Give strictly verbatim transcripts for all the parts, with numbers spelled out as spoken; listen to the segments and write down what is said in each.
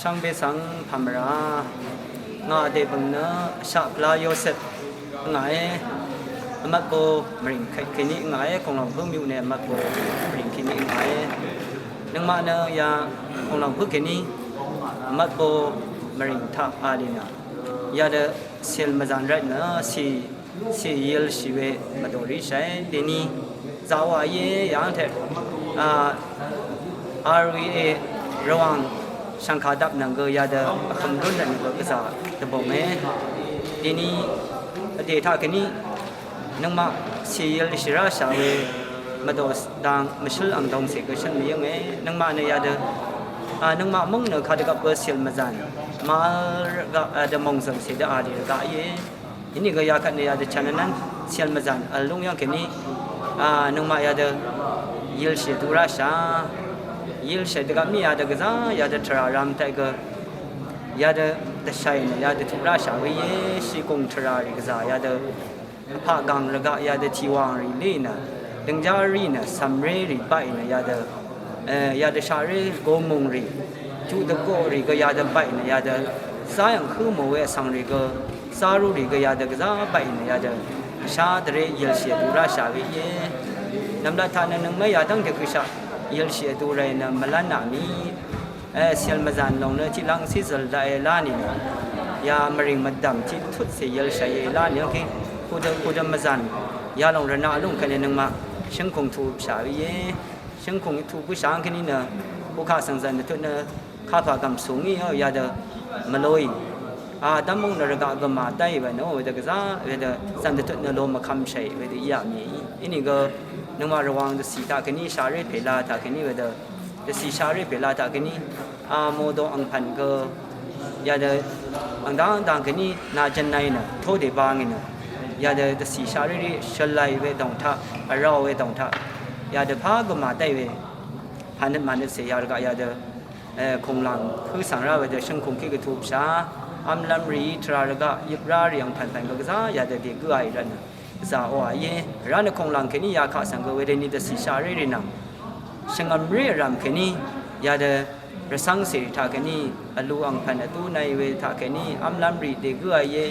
Shvngbe svng pàmvrà ngà vdè bø̀ng nø shaq pvlá Yosep ngàé, vmvtbo mvrìng kèní ngàé, Konglong Hǿ myuq nø vmvtbo mvrìng kèní ngàé. Nøngmaq nø ya Konglong Hǿ kèní vmvtbo mvrìng taq a lì nø yadø sìl mvzàn rvt nø sì sì yilshì we mvdòrí shàe. Dèní zaqwà íe yàngte a, R V A Rvwàng shv̀ngkà dap nvng gø yadø vhøm rún rvt nø gø gvzà dvbònge. Dèní vdè taq kèní nøngmaq sì yilshì ráshà we mvdò dang mvshǿl ang dongcè gø shǿn mvyǿnge. Nøngmaq nø yadø a, nøngmaq móng nø kadvgvp gø sìl mvzàn màvl rvgaq a, dvmòngzø̀l cè dø a lì rvgaq íe. Inìgø yakvt nø yadø chv̀n vnvn sìl mvzàn vl lúng yv́ng kèní a, nøngmaq yadø yilshì vdu ráshà. Yilshì dvgvp mí yadø gvzà yadø tvrà ram taq gø yadø dvshàì nø yadø tuq ráshà we íe. Shìgùng tvrà rì gvzà yadø vpaq gàng rvgaq yadø tìwàng rì lí nø døngjá rì nø cv̀mré rì baqì nø yadø e, yadø shaqré gomùng rì juq dvgoq rì gø yadø baqì nø yadø zá yv̀ng hǿ mò we vsvng rì gø zárú rì gø yadø gvzà baqì nø yadø shá dvré yilshì vdu ráshà we íe. Nv̀mlat taq nø nøngmá yadv́ng dvgøshaq yilshì vdu ràì nø mvlv́n nà mì e, sìl mvzàn lòng nø tiqlv́ng cízø̀l daqe lá nìnø ya mvrìng mvdv̀m tiqtutcè yilshàìe lá nìnø kí kudø kudø mvzàn yalòng rvnaq lúng kvt nø nøngmaq shǿngkùng tuqupshà we íe. Shø̀ngkùng tuq bǿshà kèní nø bukaq svng zv̀n dvtut nø kapà gv̀msùng í yadø mvlóì a dv́mung nø rvgaq gø màdáì we nø wedø gvzà wedø zv̀n dvtut nø lo mvkvmshàì wedø íá mì. Inìgø nøngmaq Rvwàng dvcì taq kèní shaqré pèla taq kèní wedø dvcì shaqré pèla taq kèní a modo angpv̀n gø yadø angdang angdang kèní nà jv̀nnaì nø tódè bangì nø yadø dvcì shaqré rì shvlai we dòng taq vrá we dòng taq yadø pà gø màdáì we pànøt mànøt cè ya rvgaq yadø e, kùnglàng hǿ svng rá wedø shø̀ngkùng kí gvtupshà vmlv́m rì tvrà rvgaq yøprá rì angpv̀npv̀n gø gvzà yadø dègǿ aì rvtnø gvzà oqà íe. Vrá nø kùnglàng kèní yakaq svng gø wedøni dvcì shaqré rì nvng shvngv̀mré vrv̀m kèní yadø rvcv́ngcè rì taq kèní vlu angpv̀n vdú naì we taq kèní vmlv́m rì dègǿ aìe,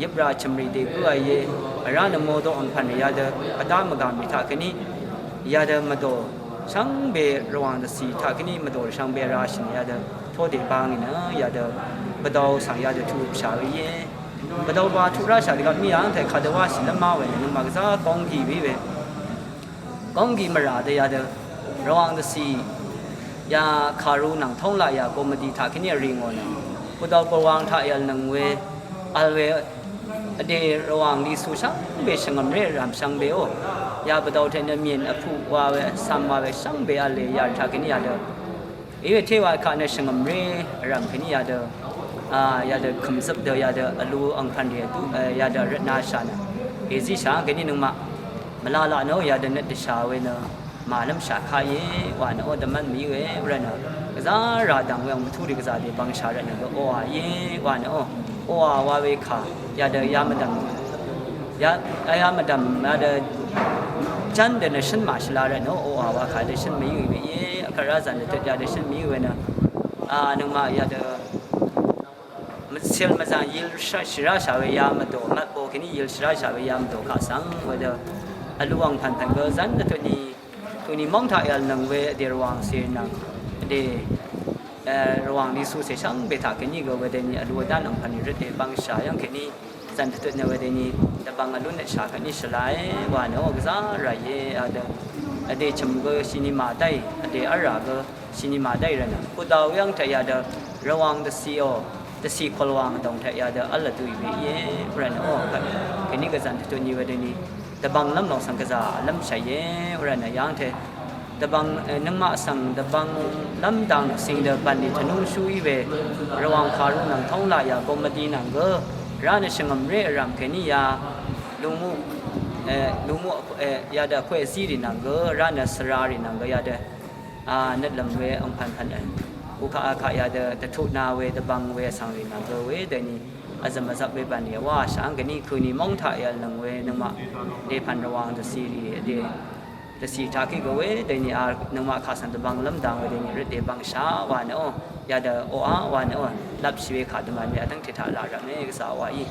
yøprà chø̀m rì dègǿ aìe. Vrá nø modo angpv̀n rì yadø vdá mvgàm rì taq kèní yadø mvdò shvngbe Rvwàng dvcì taq kèní mvdò shvngbe rashì nø yadø tódè bangì nø yadø bvdau svng yadø tuqupshà we íe. Bvdau ba tuq ráshà dvgvp mí yà ánte kadø wáshì lv́m má we nø nøngmaq gvzà gónggì we we gónggì mvrà dø yadø Rvwàng dvcì ya kàru nvng tónglaq ya gomvdi taq kèní vrì ngò nø bvdau bvwang taq yv̀lnøng we vl we vdè Rvwàng lisu shvngbe shvngø̀mré vrv̀m shvngbeò ya bvdau taq nø myèn vpuq wa we vcvm wa we shvngbe vl we ya taq kèní yadø íwe téwa kaq nø shvngø̀mré vrv̀m kèní yadø a yadø kø̀mzøp dø yadø vlu angpv̀n rì vdu e, yadø rvtnashà nø èzíshà kèní nøngmaq mvlalaq nø yadø nøt dvshà we nø màlv́mshà kaq íe wa nø ó dvmv́n mì we vrvt nø gvzà rà dv̀ng we ang mvtú rì gvzà dè bvngshà rvt nø gø oqà íe wa nø ó oqà wa we kà yadø ya mvdv̀m ya ya mvdv̀m yadø ján dø nø shǿn màshvla rvt nø ó oqà wa kà dø shǿn mvyǿ we íe. Akvt rá zv̀n dvtut yadø shǿn mvyǿ we nø a nøngmaq yadø mvcil mvzàn yil shì ráshà we ya mvdò mvtbo kèní yil shì ráshà we ya mvdò kaq svng wedø vlu angpv̀npv̀n gø zv̀n dvtut ni tuni móng taq yv̀lnøng we vdè Rvwàng cèrì nvng vdè e, Rvwàng lisu cè shvngbe taq kèní gø wedøni vlu vdán angpv̀n rì rvt dè bvngshà yv́ng kèní zv̀n dvtut nø wedøni dvbvng vlún nøtshà kèní shvlae wa nø ó gvzà ràìe. Adø vdè chø̀m gø shìnìmà dáì vdè v́lrà gø shìnìmà dáì rvt nø kudau yv́ng taq yadø Rvwàng dvcìò dvcì kòlwàng dòng taq yadø v́l vdú ì we íe vrvt nø ó kèní gø zv̀n dvtut ni wedøni dvbvnglv́m lòng svng gvzà lv́mshàìe vrvt nø yv́ngte dvbvng e, nøngmaq svng dvbvnglv́m dang nø cìng dø bv̀nlì tvnúngshú í we Rvwàng kàru nvng tónglaq ya gomvdi nvng gø rá nø shvngø̀mré vrv̀m kèní ya lungmuq e, lungmuq e, yadø vkoqzí rì nvng gø rá nø svra rì nvng gø yadø a nøtlv̀m we angpv̀npv̀n e, ukaq akaq yadø dvtuq na we dvbvng we vsvng rì nvng gø wedøni vzø̀m vzvp we bv̀nlì vwáshà kèní køni móng taq yv̀lnøng we nøngmaq dèpv̀n Rvwàng dvcì rì vdè dvcì taq kí gø wedøni a nøngmaq kaq svng dvbvnglv́m dang wedøni rvt dè bvngshà wa nø ó yadø oqá wa nø o lvpshì we kà dø mvn we vdv́ngte taq laq rvp mè gvzà wa í.